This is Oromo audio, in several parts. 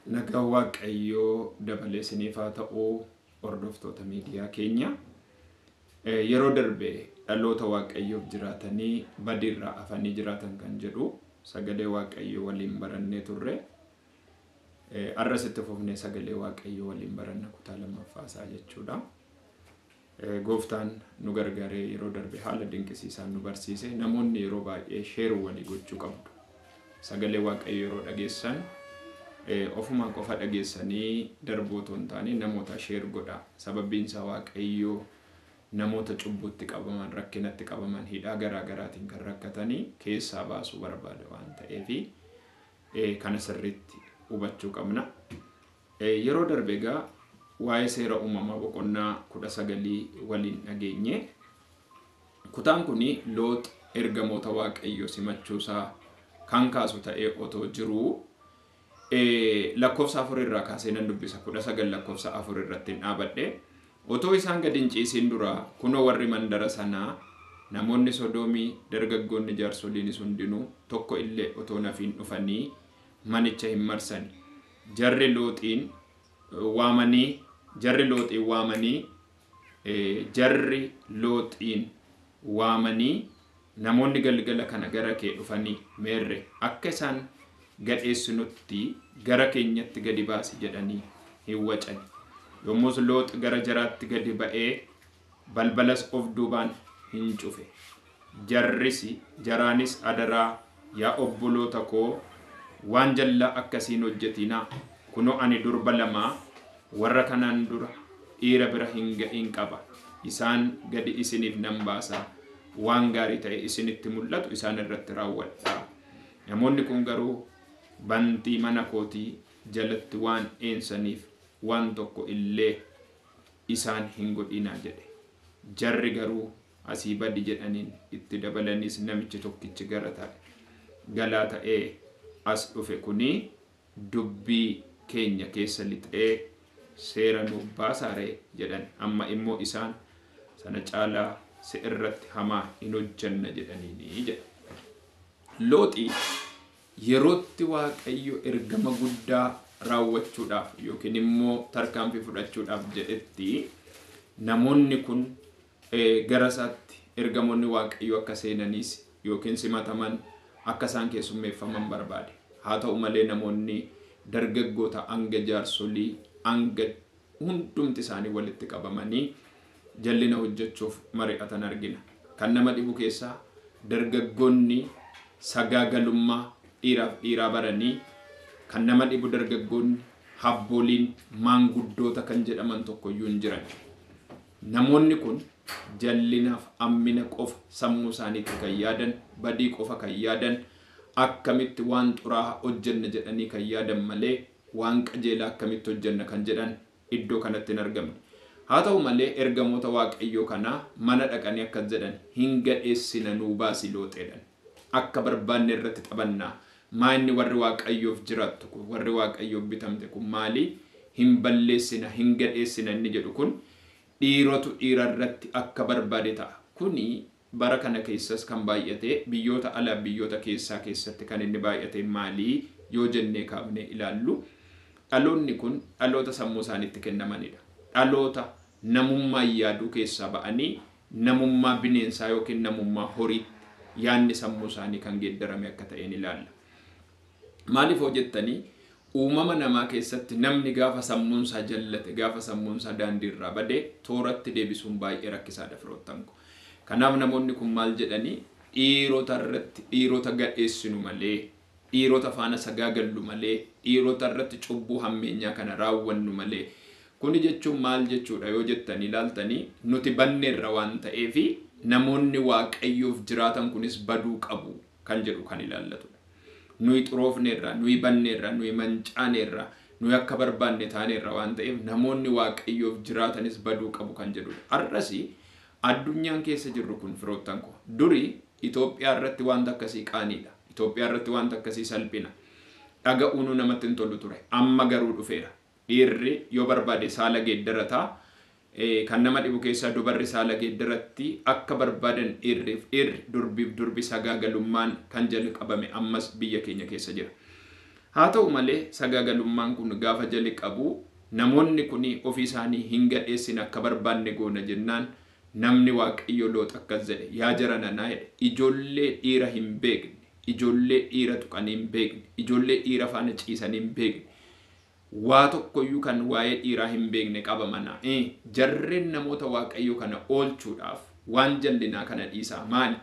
Nagaan Waaqayyoo dabalee isiniif haa ta'u, hordoftoota miidiyaa keenya. Yeroo darbe dhaloota Waaqayyoof jiraatanii badiirraa hafanii jiraatan kan jedhu sagalee Waaqayyoo waliin barannee turre. Har'as itti fufnee sagalee Waaqayyoo waliin baranna, kutaa lammaffaa isaa jechuudha. Gooftaan nu gargaaree yeroo darbe haala dinqisiisaan nu barsiise. Namoonni yeroo baay'ee share walii gochuu qabdu. Sagalee Waaqayyoo yeroo dhageessan ofumaa qofa dhageessanii darbuu otoo hin taane namoota share godha. Sababbiin isaa Waaqayyoo namoota cubbutti qabaman, rakkinatti qabaman, hidhaa garaa garaatiin kan rakkatanii keessaa baasuu barbaada waan ta'eef kana sirriitti hubachuu qabna. Yeroo darbe egaa waa'ee seera uumamaa boqonnaa 19 waliin dhageenye. Kutaan kun Loox ergamoota Waaqayyoo simachuusaa kan kaasu ta'ee otoo jiruu, lakkoofsa 4 irraa kaasee nan dubbisa. 19 lakkoofsa 4 irratti hin dhaabadhe. Otoo isaan gadi hin ciisin dura, kunoo, warri mandara sanaa, namoonni Sodoomii, dargaggoonni, jaarsoliinis hundinuu tokko illee otoo nafiin dhufanii manicha hin marsani. Jarri Looxiin waamanii jarri Looxiin waamanii jarri Looxiin waamanii, "Namoonni galgala kana gara kee dhufanii meerre? Akka isaan gadheessinutti gara keenyatti gadi baasi" jedhanii hin wacani. Yommus Loox gara jaraatti gadi ba'ee balbalas of duubaan hin cufe. Jarris jaraanis, "Adaraa yaa obboloota koo, waan jallaa akkasiin hojjetinaa. Kunoo, ani durba lamaa warra kanaan dura dhiira bira hin ga'in qaba. Isaan gadi isiniif nan baasa. Waan gaarii ta'e isinitti mul'atu isaan irratti raawwadhaa. Namoonni kun garuu bantii mana kootii jalatti waan dheensaniif waan tokko illee isaan hin godhinaa" jedhe. Jarri garuu, "Asii badi" jedhaniin. Itti dabalanis, "Namichi tokkichi gara ta'e galaa ta'ee as dhufe kuni dubbii keenya keessa lixee seera nuuf baasaaree?" jedhan. Amma immoo isaan sana caalaa si irratti hamaa hin hojjanna jedhaniini jedha. Looxi yerootti Waaqayyo ergama guddaa raawwachuudhaaf yookiin immoo tarkaanfii fudhachuudhaaf jedhetti namoonni kun gara isaatti ergamoonni Waaqayyo akka seenaniis yookiin simataman, akka isaan keessummeeffaman barbaade. Haa ta'u malee, namoonni dargaggoota hanga jaarsolii hanga hundumti isaanii walitti qabamanii jallina hojjechuuf mari'atan argina. Kan nama dhibu keessaa dargaggoonni sagaagalummaa dhiiraaf dhiiraa baranii, kan nama dhibu dargaggoonni, habbooliin, maanguddoota kan jedhaman tokkoyyuu hin jiran. Namoonni kun jallinaaf hammina qofa sammuu isaaniitti kan yaadan, badii qofa kan yaadan, akkamitti waan xuraa'aa hojjenna jedhanii kan yaadan malee waan qajeelaa akkamitti hojjenna kan jedhan iddoo kanatti hin argamne. Haa ta'u malee, ergamoota Waaqayyoo kanaa mana dhaqanii akkas jedhan: "Hin gadheessina, nuu baasi Looxeedhan. Akka barbaanne irratti taphannaa. Maa inni warri Waaqayyoof jiraattu kun, warri Waaqayyoof bitamte kun maali? Hin balleessina, hin gadheessina" inni jedhu kun dhiirotu dhiira irratti akka barbaade ta'a. Kuni bara kana keessas kan baay'ate, biyyoota alaa biyyoota keessaa keessatti kan inni baay'ate maalii yoo jennee kaafnee ilaallu, dhaloonni kun dhaloota sammuu isaaniitti kennamanidha. Dhaloota namummaa yaaduu keessaa ba'anii namummaa bineensaa yookiin namummaa horiitti yaadni sammuu isaanii kan geeddarame akka ta'een ilaalla. Maaliif hoo jettanii, uumama namaa keessatti namni gaafa sammuunsaa jallate, gaafa sammuunsaa daandii irraa bade, tooratti deebisuun baay'ee rakkisaadha, firoottan ko. Kanaaf namoonni kun maal jedhanii? Dhiirota irratti dhiirota gadheessinu malee, dhiirota faana sagaagallu malee, dhiirota irratti cubbuu hammeenyaa kana raawwannu malee. Kuni jechuun maal jechuudha yoo jettanii ilaaltanii, nuti banneerra waan ta'eefi namoonni Waaqayyoof jiraatan kunis baduu qabu kan jedhu kan ilaallatudha. Nuyi xuroofneerra, nuyi banneerra, nuyi mancaaneerra, nuyi akka barbaanne taaneerra waan ta'eef namoonni Waaqayyoof jiraatanis baduu qabu kan jedhudha. Har'as addunyaan keessa jirru kun, firoottan koo, duri Itoophiyaa irratti wanta akkasii qaaniidha. Itoophiyaa irratti wanta akkasii salphina. Dhaga'uunuu namatti hin tolu ture. Amma garuu dhufeera. Dhiirri yoo barbaade saala geeddarataa. Kan nama dhibu keessaa dubarri saala geeddaratti, akka barbaadan dhiirriif dhiirri, durbiif durbi sagaagalummaan kan jalqabame ammas biyya keenya keessa jira. Haa ta'u malee sagaagalummaan kun gaafa jalqabu namoonni kun ofii isaanii hin gadheessin akka barbaanne goona jennaan namni Waaqayyo Loox akkas jedhe, yaa jara nanaa jedhe, ijoollee dhiira hin beekne, ijoollee dhiira tuqanii hin beekne, ijoollee dhiira faana ciisanii hin beekne, waa tokkoyyuu kan waa'ee dhiiraa hin beekne qaba mana. Jarreen namoota Waaqayyo kana oolchuudhaaf waan jallinaa kana dhiisaa. Maali?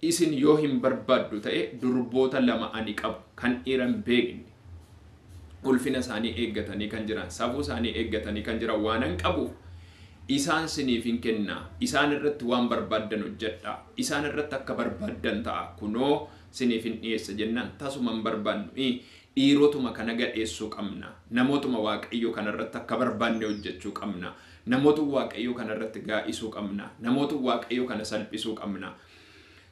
Isin yoo hin barbaaddu ta'e durboota lama ani qabu kan dhiira hin beekne, ulfina isaanii eeggatanii kan jiran, safuu isaanii eeggatanii kan jiran waanan qabuuf isaan siniif hin kennaa, isaan irratti waan barbaaddan hojjedhaa, isaan irratti akka barbaaddan ta'a, kunoo siniif hin dhiyeessa jennaan tasuma hin barbaannu. Dhiirotuma kana gadheessuu qabna, namootuma Waaqayyoo kanarratti akka barbaanne hojjechuu qabna, namootuma Waaqayyoo kanarratti gaa'isuu qabna, namootuma Waaqayyoo kana salphisuu qabna.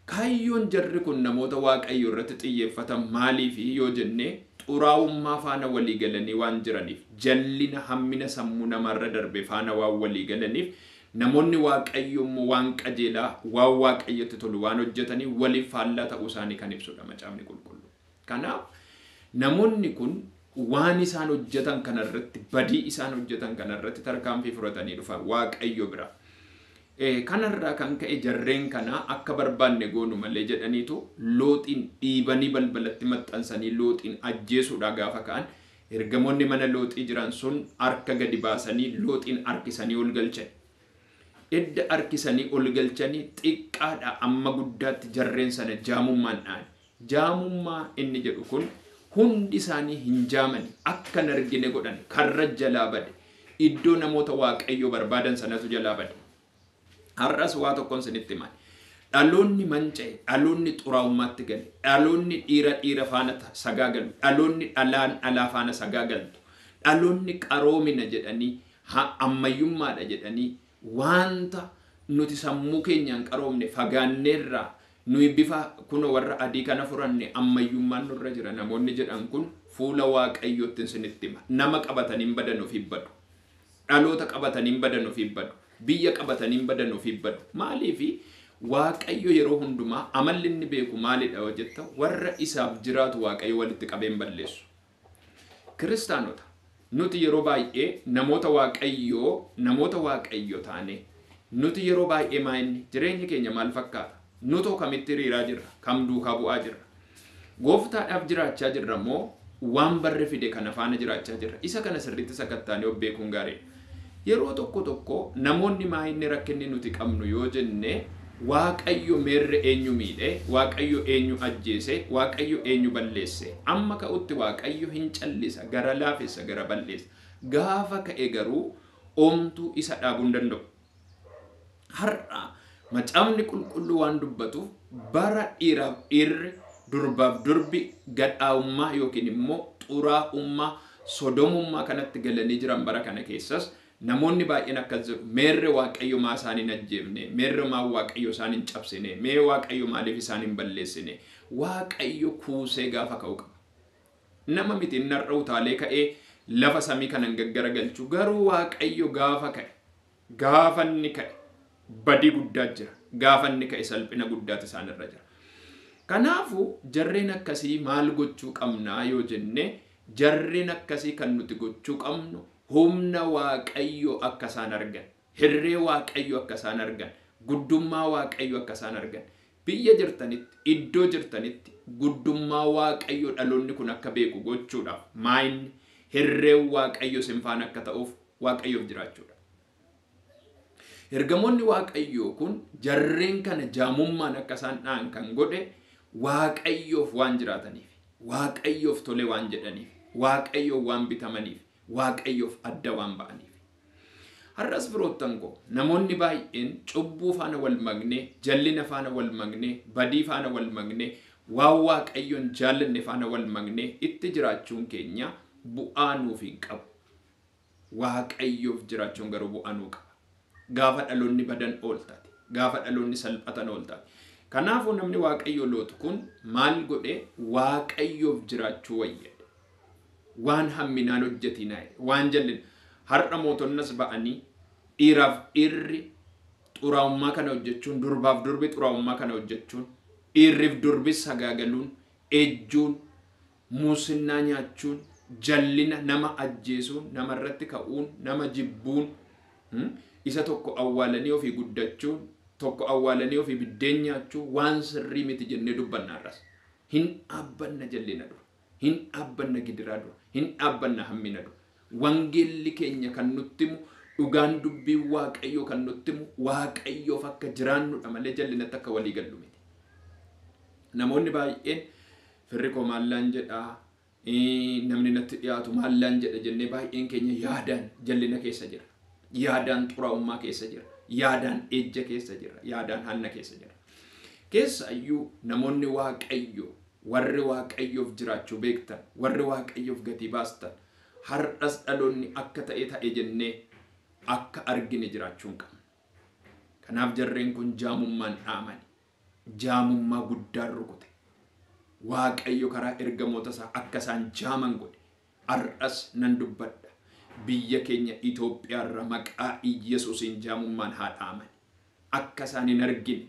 Kaayyoon jarri kun namoota Waaqayyoo irratti xiyyeeffatan maaliif yoo jenne xuraa'ummaa faana walii galanii waan jiraniif, jallina hammina sammuu namaarra darbe faana waan walii galaniif, namoonni Waaqayyo immoo waan qajeelaa waan Waaqayyotti tolu waan hojjetanii waliif faallaa ta'uu isaanii kan ibsudha macaafni qulqulluu. Kanaaf namoonni kun waan isaan hojjetan kanarratti, badii isaan hojjetan kanarratti tarkaanfii fudhatanii dhufan Waaqayyo bira. Kanarraa kan ka'e jarreen kanaa akka barbaanne goonu malee jedhaniitu Looxiin dhiibanii balbalatti maxxansanii Looxiin ajjeesuudhaa gaafa ka'an ergamoonni mana Looxii jiran sun harka gadi baasanii Looxiin harkisanii ol galchan. Edda harkisanii ol galchanii xiqqaadhaa amma guddaatti jarreen sana jaamummaan dha'an. Jaamummaa inni jedhu kun hundi isaanii hin jaamani, akka hin argine godhan, karra jalaa bade, iddoo namoota Waaqayyoo barbaadan sanatu jalaa bade. Har'as waa tokkoon isinitti himan. Dhaloonni manca'e, dhaloonni xuraa'ummaatti gale, dhaloonni dhiira dhiira faana sagaagalu, dhaloonni dhalaan dhalaa faana sagaagaltu, dhaloonni qaroomina jedhanii, ammayyummaadha jedhanii wanta nuti sammuu keenyaan qaroomne fagaanneerraa nuyi bifa kunoo warra adii kana furanne ammayyummaan nurra jira namoonni jedhan kun fuula Waaqayyootti isinitti hima. Nama qabatanii hin badan ofiif badu. Dhaloota qabatanii hin badan ofiif badu. Biyya qabatanii hin badan ofiif badu. Maaliifi Waaqayyo yeroo hundumaa amalli inni beeku maalidha yoo jetta, warra isaaf jiraatu Waaqayyo walitti qabee hin balleessu. Kiristaanota nuti yeroo baay'ee namoota Waaqayyoo taane nuti yeroo baay'ee maayinni jireenyi keenya maal fakkaata? Nutoo kamitti hiriiraa jirra? Kam duukaa bu'aa jirra? Gooftaadhaaf jiraachaa jirra moo waan barre fide kana faana jiraachaa jirra? Isa kana sirriitti sakattaanee of beekuun gaariidha. Yeroo tokko tokko namoonni maayinni rakkinni nuti qabnu yoo jenne Waaqayyo meerre eenyu miidhe, Waaqayyo eenyu ajjeese, Waaqayyo eenyu balleesse. Amma ka'utti Waaqayyo hin callisa, gara laafessa, gara balleessa. Gaafa ka'e garuu oomtuu isa dhaabuu hin danda'u. Har'a macaafni qulqulluu waan dubbatuuf bara dhiiraaf dhiirri, durbaaf durbi gadhaa'ummaa yookiin immoo xuraa'ummaa, sodomummaa kanatti galanii jiran bara kana keessas namoonni baay'een akkas jedhu, meerre Waaqayyo maa isaan hin ajjeefne, meerre maa Waaqayyo isaan hin cabsine, mee Waaqayyo maaliif isaan hin balleessine. Waaqayyo kuusee gaafa ka'u qaba. Nama miti inni har'a utaalee ka'ee lafa samii kanan gaggaragalchu, garuu Waaqayyo gaafa ka'e, gaafa inni ka'e badii guddaa jira, gaafa inni ka'e salphina guddaatu isaan irra jira. Kanaafuu jarreen akkasii maal gochuu qabnaa yoo jenne, jarreen akkasii kan nuti gochuu qabnu humna Waaqayyoo akka isaan argan, hirree Waaqayyoo akka isaan argan, guddummaa Waaqayyoo akka isaan argan, biyya jirtanitti, iddoo jirtanitti guddummaa Waaqayyoo dhaloonni kun akka beeku gochuudhaaf maayinni hirreen Waaqayyoo isin faana akka ta'uuf Waaqayyoof jiraachuudha. Ergamoonni Waaqayyoo kun jarreen kana jaamummaan akka isaan dha'an kan godhe Waaqayyoof waan jiraataniif, Waaqayyoof tole waan jedhaniif, Waaqayyoof waan bitamaniif, Waaqayyoof adda waan ba'aniif. Har'as firoottan koo namoonni baay'een cubbuu faana wal magnee, jallina faana wal magnee, badii faana wal magnee, waan Waaqayyoon jaallanne faana wal magnee itti jiraachuun keenya bu'aa nuuf hin qabu. Waaqayyoof jiraachuun garuu bu'aa nuu qaba. Gaafa dhaloonni badan ooltaati. Gaafa dhaloonni salphatan ooltaati. Kanaafuu namni Waaqayyoo lootu kun maal godhe? Waaqayyoof jiraachuu wayyadhe. Waan hamminaan hojjetinaa, waan jallin. Har'a mootonnas ba'anii dhiiraaf dhiirri xuraa'ummaa kana hojjechuun, durbaaf durbi xuraa'ummaa kana hojjechuun, dhiirriif durbi sagaagaluun, ejjuun, Muusinnaa nyaachuun, jallina nama ajjeesuun, namarratti ka'uun, nama jibbuun, isa tokko awwaalanii ofii guddachuun, tokko awwaalanii ofii biddeen nyaachuu waan sirrii miti jennee dubbanna har'as. Hin dhaabbanna jallina dura, hin dhaabbanna gidiraa dura, hin dhaabbanna hammina dura. Wangeelli keenya kan nutti himu, dhugaan dubbii Waaqayyoo kan nutti himu, Waaqayyoof akka jiraannudha malee jallinatti akka walii gallu miti. Namoonni baay'een firri koo maallaan jedhaa, namni natti dhiyaatu maallaan jedha jennee baay'een keenya yaadaan jallina keessa jira. Yaadaan xuraa'ummaa keessa jira. Yaadaan ejja keessa jira. Yaadaan hanna keessa jira. Keessaayyuu namoonni Waaqayyoo, warri Waaqayyoof jiraachuu beektan, warri Waaqayyoof gatii baastan, har'as dhaloonni akka ta'e ta'e jennee akka argine jiraachuu hin qabnu. Kanaaf jarreen kun jaamummaan dhaamani. Jaamummaa guddaan rukute. Waaqayyo karaa ergamoota isaa akka isaan jaaman godhe. Har'as nan dubbadha. Biyya keenya Itoophiyaarra maqaa Iyyasuusiin jaamummaan haa dhaaman. Akka isaan hin argine,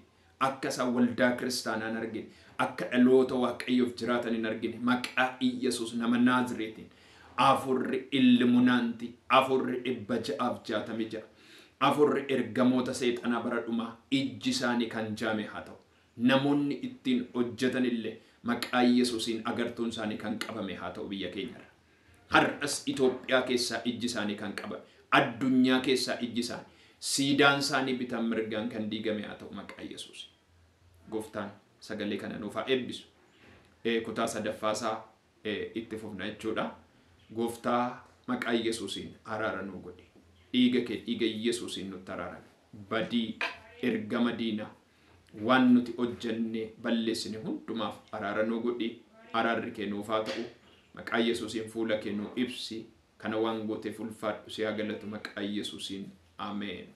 akka isaan waldaa kiristaanaa hin argine, akka dhaloota Waaqayyoof jiraatan hin argine, maqaa Iyyasuus nama Naazreetiin afurri ilmunaanti, afurri 666, afurri ergamoota seexanaa bara dhumaa ijji isaanii kan jaame haa ta'u. Namoonni ittiin hojjetan illee maqaa Iyyasuusiin agartuun isaanii kan qabame haa ta'u biyya keenyarra. Har'as Itoophiyaa keessaa ijji isaanii kan qabame, addunyaa keessaa ijji isaanii, siidaan isaanii bitaan mirgaan kan diigame haa ta'u maqaa Iyyasuus. Gooftaan sagalee kana nuuf haa eebbisu. Kutaa sadaffaasaa itti fufna jechuudha. Gooftaa maqaa Iyyasuusiin araara nuu godhi. Dhiiga kee dhiiga Iyyasuusiin nutti araarame. Badii ergama diinaa waan nuti hojjennee balleessine hundumaaf araara nuu godhi. Araarri kee nuuf haa ta'u. Maqaa Iyyasuusiin fuula kee nuu ibsi. Kana waan gooteef ulfaadhu si haa galatu maqaa Iyyasuusiin. Ameen.